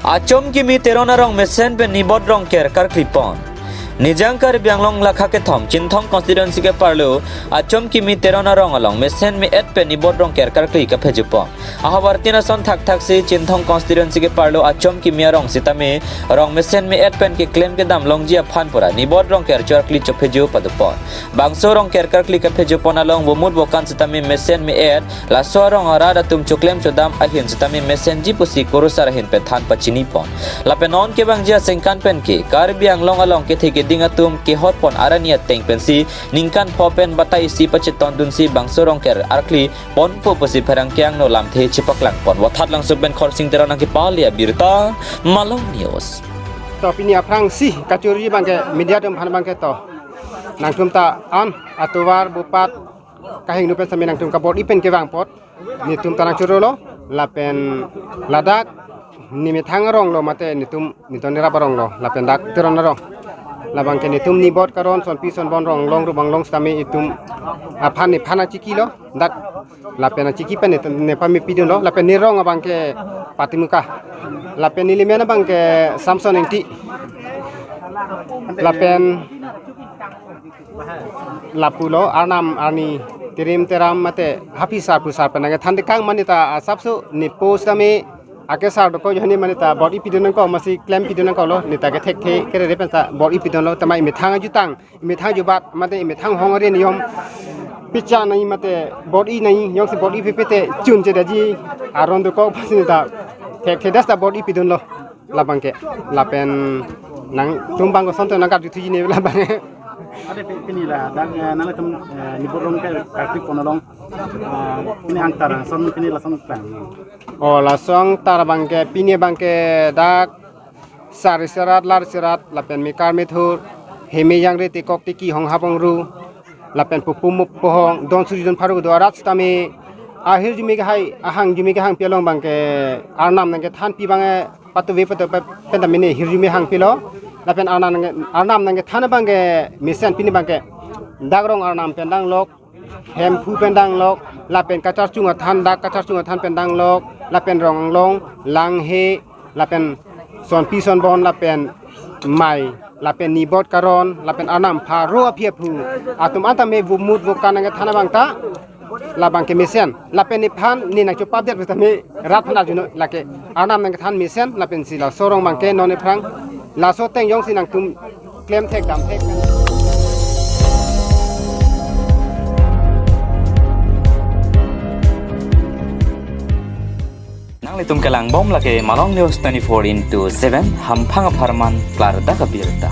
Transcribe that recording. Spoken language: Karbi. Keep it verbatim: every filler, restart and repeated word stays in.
Achom kimi Teron arong mesen pen Nibot Rongker karkli pon. Nijang Karbi Anglong lakha kethom Chinthong constituency ke-arlo Achom kimi Teron arong along mesen me-et pen Nibot Rongker karkli kaphejo pon. Ahavar tin ason thakthak si Chinthong constituency ke-arlo Achom kimi arong sitame rong mesen me-et pen keklem kedam longji aphan pura Nibot Rongker cho-arkli chophejo pado pon. Bangso Rongker karkli kaphejo pon along vomut vokan sitame mesen me-et, laso arong arat atum choklem chodam ahin sitame mesenji pusi kurusar ahin pen than pachini pon. Lapen non kevangji asengkan pen ke Karbi Anglong along kethe keding atum kehot pon arni ateng pensi ningkan pho pen batai isi pacheton dunsi bangso Rongker arkli ponpo pusi pherangke angno lamthe chepaklang pon. Vothatlangso pen Khorsing Teron nangkepale abirta, Malong News. To pini aphrangsi kachuri abangke media atum aphan abangke to nangtum ta an atovar bupat kahingno pen sami nangtum kabor-i pen kevang apot netum ta nangchorolo lapen ladak nemethang arong lo mate netum neton nerap arong lo lapen dak Teron arong. Labangke netum Nibot Karon, Sonpi Sonbon rong long rubang long sitame itum aphan nephan achiki lo dak lapen achiki pen netum nephan mepidun lo lapen nerong abangke Patimuka lapen nelimen abangke Samson Ingti lapen lapulo arnam arni terim teram mate haphi sar pu sar pen nangkethan tekang mane ta asapso nepo sitame akesar doko jani mane ta bor-i pidun nangkok masi klem pidun nangkoklo neta kethekthe kerere pen ta bor-i pidunlo tema emethang ajutang emethang ajubat mate emethang hong ari niyom picha nai mate bor-i nai yongsi bor-i pipete chun chedaji aron doko pasi ta thekthe das ta bor-i pidunlo labangke lapen nangtum bang koson to nangkap juthuji ne labangke. Ade pi- pini la dak eh, nangtum eh, Nibot Rongker karkli pon along eh, pini angtar son pini lason tang. O lason angtar abangke pini abangke dak sari serat lar serat lapen mekar methur heme jangre tekok teki hong hapong ru lapen pupu mup pohong don suri don pharu do arat sitame ahirjume kehai ahangjume kehangpi along abangke arnam nangkethanpi abangke patuve patu pe- pen ta mene hirjume hangpilo lapen arnam nangke arnam nangkethan abangke mesen pini abangke dak rong arnam pen danglok Hemphu pen danglok lapen kacharchung athan dak kacharchung athan pen danglok lapen rong anglong langhe lapen Sonpi Sonbon lapen mai lapen Nibot Karon lapen arnam pharo aphi aphu atum anta me vomut vokan nangkethan abang ta labangke mesen lapen nephan ne nangchopap det sitame rat phan arjuno lake arnam nangkethan mesen lapensi laso rong abangke non ephrang laso ateng jongsi nangtum klem thek dam thek. Nanglitum kelang bom lake Malong News twenty-four into seven, hamphang apharman klardak abirta.